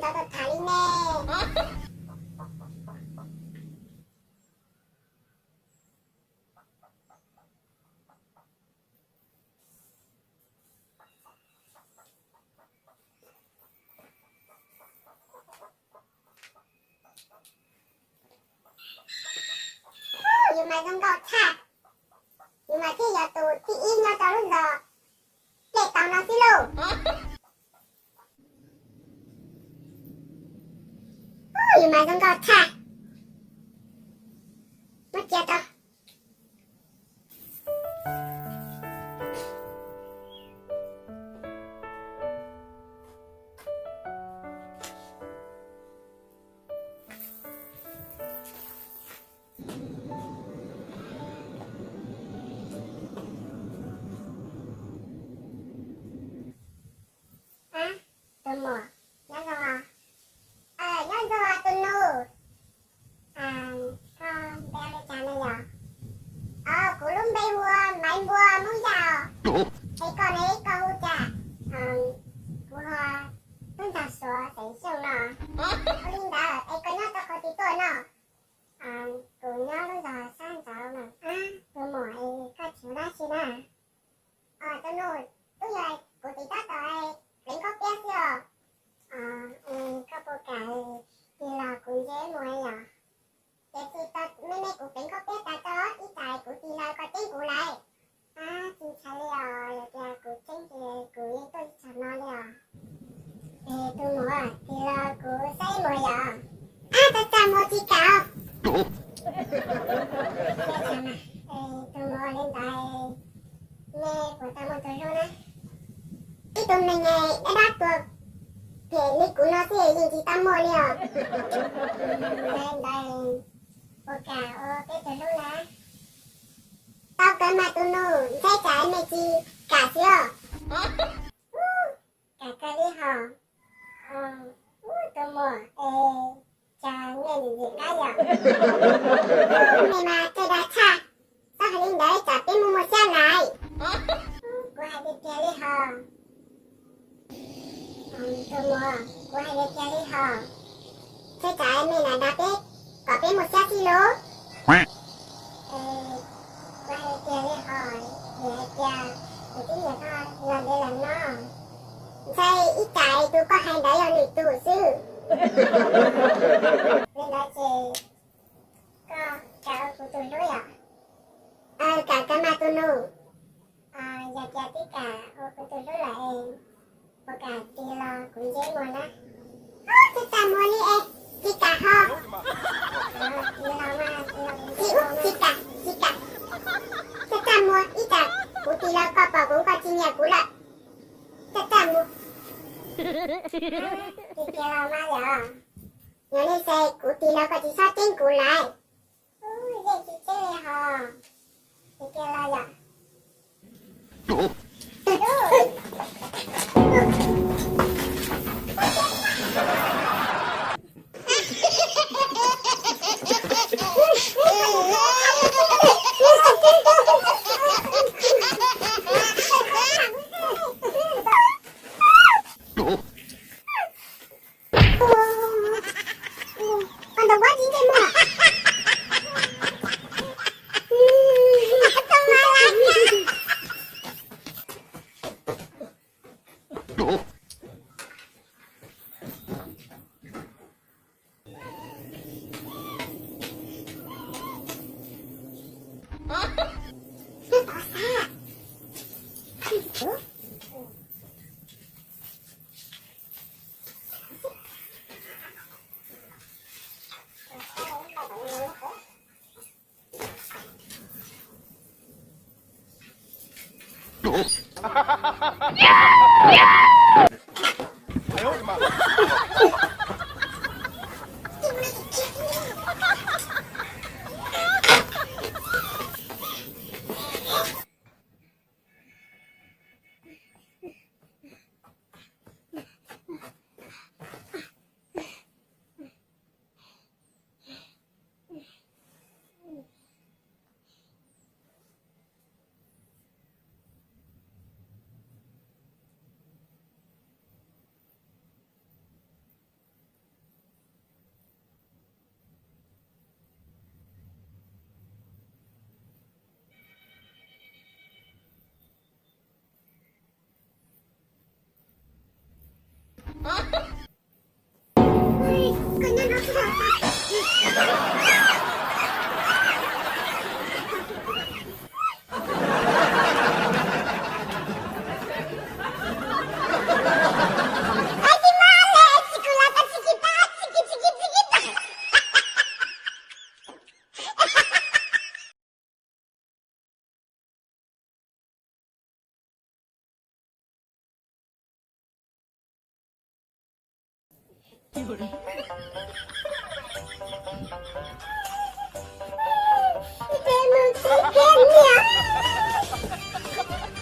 Tau tham li ne. Yus mas zoo nkauj tshaj, yus mas thiaj yog tus thib ib nyob rau lub zos Dej Tauv no xwb lauj. Yus mas zoo nkauj tshaj. Muab cia tau. Ab, tus muam, nyob zoo os. Nyob zoo os tus nus. Koj npe hu li cas ne yom? Os, kuv lub npe hu ua Maiv Npua Hmoob Yaj. Es koj ne, koj hu cas? Kuv hu Tub Ntxawg Suav xeem Xyooj no. Ua li ntawd es koj nyob rau qhov twg tuaj no? Kuv nyob lub zos sab nraud mas. Ab, tus muam es koj tseem ua dab tsi na? Os, tus nus, twb yog kuv tiv tab tom pleev khaub piab xwb os. Es koj puas kam tig los kuv ntseb muag yom? Tiam sis tau me me kuv pleev khaub piab tas tso, ib tsam kuv tig los koj tseeb kuv lawm. Ab, tsis ntshai li os, yog tias kuv tseeb ces kuv yeej tuaj ib tsam no li os. Es tus muam, tig los kuv saib muag yom? Ab, txaj txaj muag, tsis kam. Tus muam li ntawd, nej puas tau muaj tus hlub na? Ib tug neeg dab dab tuag phem li kuv no xwb yeej tsis tau muaj li os. Ntawd puas kam ua peb tus hlub na? Tau kawg mas tus nus, ntshai tsam nej tsis kam xwb os. Kam kawg li hos. Tus muam es, cas nej nim ntxim qab yom? Nej mas txawj dag tshaj, txhob hais li ntawd tsam peb muaj muaj siab lawm. Kuv hais tiag tiag li hos. Tus muam, kuv hais tiag tiag li hos. Ntshai tsam nej lam dag peb kom peb muaj siab xwb lauj. Kuv hais tiag li hos, vim hais tias kuv twb nyiam koj los ntev lawm no. Ntshai ib tsam tus koj hais ntawd yog lwm tus xwb. Li ntawd ces koj kam ua kuv tus hlub yom? Kam kawg mas tus nus. Yog tias twb kam ua kuv tus hlub lawm es puas kam tig los kuv ntseb muag na? Txaj txaj muag li es tsis kam ho. Tsis, tsis kam, tsis kam. Txaj txaj muag, ib tsam kuv tig los koj pom kuv koj tsis nyiam kuv lawm. Txaj txaj muag. Tig kiag los mas yom. Yog li ces kuv tig los koj tsis txhob tseeb kuv lawm. Yeej tsis tseeb li hos. Tig kiag los yom. Koj ntawm kuab tsis ntsej muag.